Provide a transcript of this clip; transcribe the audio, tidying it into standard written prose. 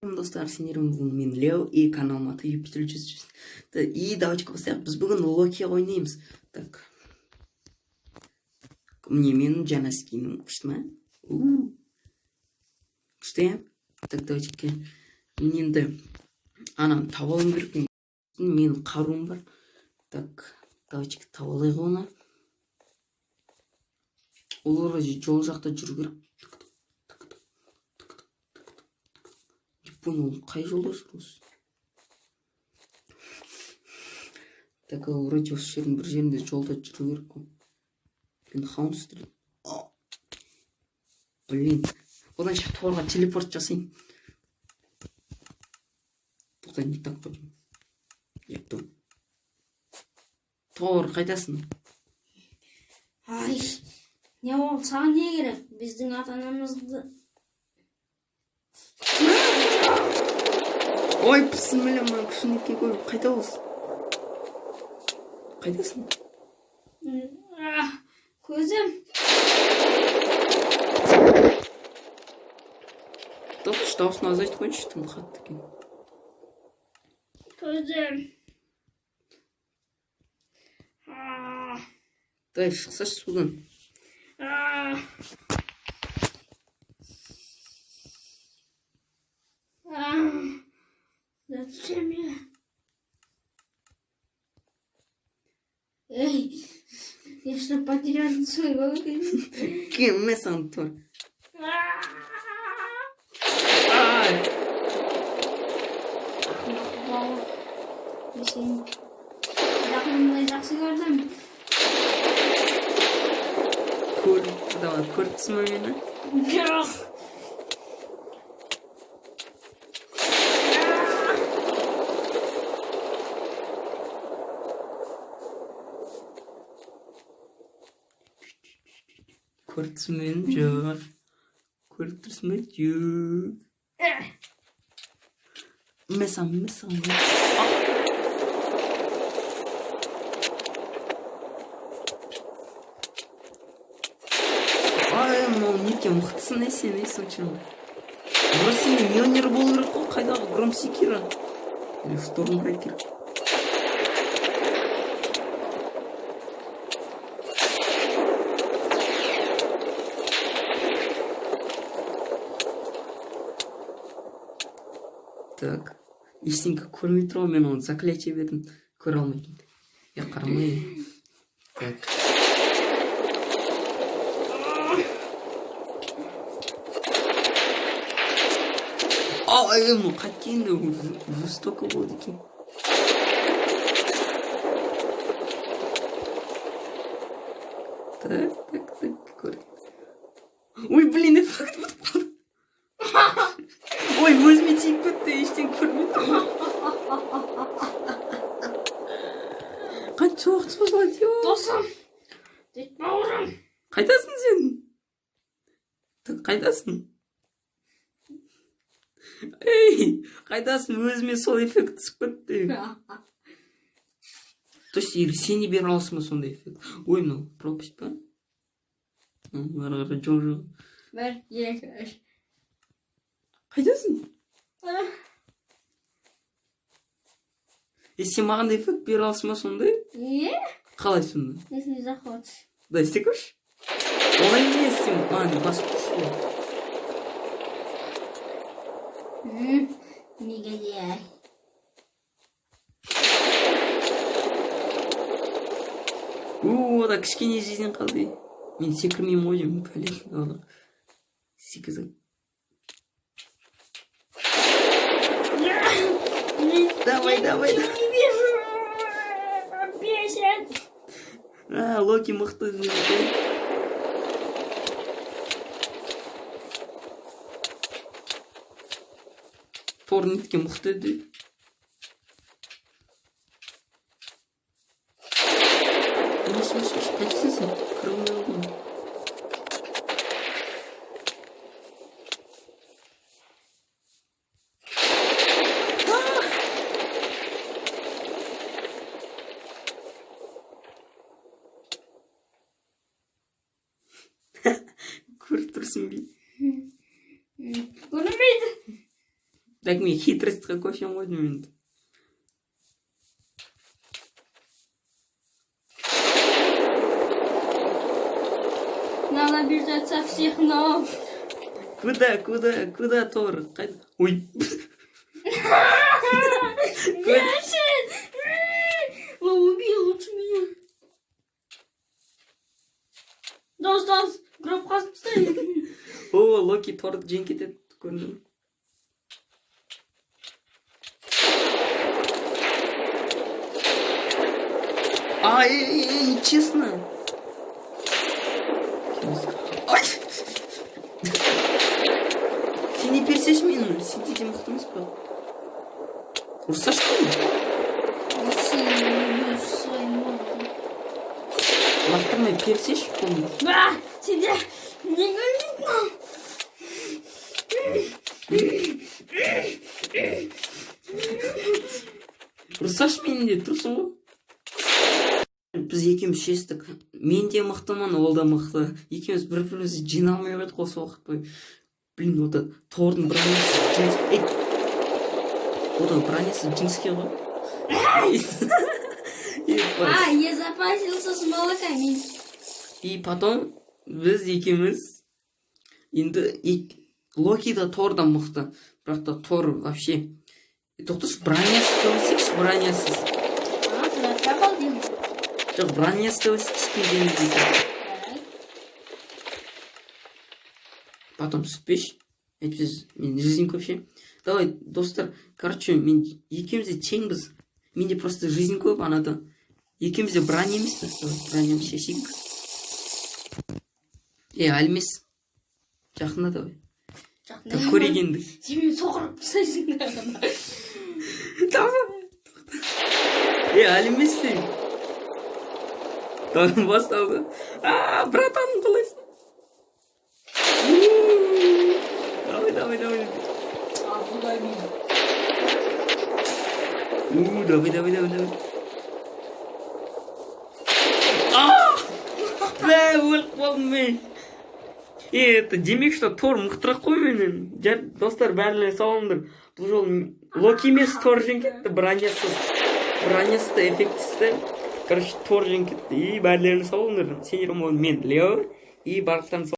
Достар, сендермен бүгін мен, Лео, и каналыма Юпитер 100. И давайте бастайық. Біз бүгін Локи ойнаймыз. Так. Міне, менің жаңа скинім күшті ма? Күшті, иә? Так, давайте мен енді ананы таба алуым керек. Менің қаруым бар. Так, давайте таба алайық оны. Ол вроде жол жақта жүру керек. Не понял, қай жолда жүр осы? Так, ол вроде осы жердің бір жерінде жолда жүру керек қой. Мен Хаунстрит. Блин. Одан ше торға телепорт жасайын. Тоқта, не так қойдым. Епті. Тор, қайдасың? Ай, не болды, саған не керек? Біздің ата анамызды. Ой, бісміллә, мына күшін қой. Қайда осы? Қайдасың? Ah, көзім. Тоқташы, дауысын азайтып қояйыншы, тым қатты екен. Көзім. Ah, Давай, шықсашы судан. ah. Ah, зачем я? Эй, я что, потерял свой голос? Кем мә саған, Тор. Ah! Ай! Ақымақ бауыр. Мен сені жақынымдай жақсы көрдім. Көріп, давай, көріп тұрсың ба мені? Жоқ. Көріп тұрсың ба мені? Жоқ. Көріп тұрсың ба? Жоқ. Мә саған, мә саған. Ай, мынау неткен мықтысың, е, сен, е, соншама. Вроде сенде Мьёльнир болу керек қой, қайдағы Громсекира? Или Штормбрекер? Так. Ештеңке көрмей тұр ғой, мен оны заклятие бердім. Көре алмайтын. Е, қарамай. Так. Ай, мынау қайткен жестоко болды екен. Так, так, так, көр. Ой, блин, эффект бітіп қалды. Ой, өзіме тиіп кетті, ештеңе көрмей тұрмын. Қанша уақыт созылады, ё? Досым. Тек бауырым. Қайдасың сен? Так, қайдасың? Ей, қайдасың? Өзіме сол эффект түсіп кетті. То есть, или сен де бере аласың ба сондай эффект? Ой, мынау пропасть па? Ары қарай жол жоқ. Бір, екі, үш. Қайдасың? Е, сен маған да эффект бере аласың ба сондай? Не? Қалай сонда? Если не захочешь. Дай, істеп көрші. Олай емес, сен маған басып тұрсың ғой. Негодяй. У, ода кішкене жизнь қалды. Мен секірмеймін ғой деймін, пәле. Ода. Секірсең. Давай, давай, Я не вижу. Бесит. А, Локи мықты. Тор неткен мықты еді. Мыш, мыш, мыш, қайтесің сен? Кіре алмай қалдым. Көріп тұрсың бе? Көрінбейді. Так, мен хитрость қа көшемін ғой деймін енді. Надо бежать со всех ног. Куда, куда, куда, Тор? Қайда? Ой. Десять! Ну, убей лучше меня. Дос, дос, гроб қазып тастайын. О, Локи Торды жеңіп кетеді, көрдім. Ай, эй, эй, нечестно. Ай! Сен не персеші мені, сен де мықты емес па? Ұрсашы мені. Сен убьешь своим молотом. Лақтырмай персеші қолымды. А, тебе не видно. Ұрсашы мені де тұрсың ғой. Біз екеуміз шештік. Мен де мықтымын, ол да мықты. Екеуміз бір бірімізді жеңе алмай қойдық осы уақыт бойы. Блин, о да Тордың бронясы джинс. Ей! О да бронясы джинске ғой. Ебать. А, я запасился с молоками. И потом біз екеуміз енді Локи да Тордан мықты. Бірақ та Тор вообще. Тоқташы, бронясыз төбелесейікші, бронясыз. А, ты вообще обалдел. Жоқ, бронясыз төбелесейікші, кім жеңеді екен. Давай. Потом түспеші. Әйтпесе мен жизнь көп ше. Давай, достар, короче, мен екеуміз де теңбіз. Менде просто жизнь көп, анада. Екеуміз де броня емеспіз. Давай, бронямызды шешейік. Е, әлі емес. Жақында давай. Жақында. Так, көрейік енді. Сен мені соқырып тастайсың. Давай. Е, әлі емес сен. Давай, басталды. А, братан, қалайсың? Давай, давай, давай. Абу-Даби. У, давай, давай, давай, давай. А! Бә, өліп қалдым мен. Е, это демек, что Тор мықтырақ қой менен. Жа, достар, бәріне сау болыңдар. Бұл жолы Локи емес, Тор жеңіп кетті, бронясыз. Бронясыз да эффектісіз. Короче, Тор жеңіп кетті. И бәрілеріне сау болыңдар. Сендер мен Лео. И барлықтарың.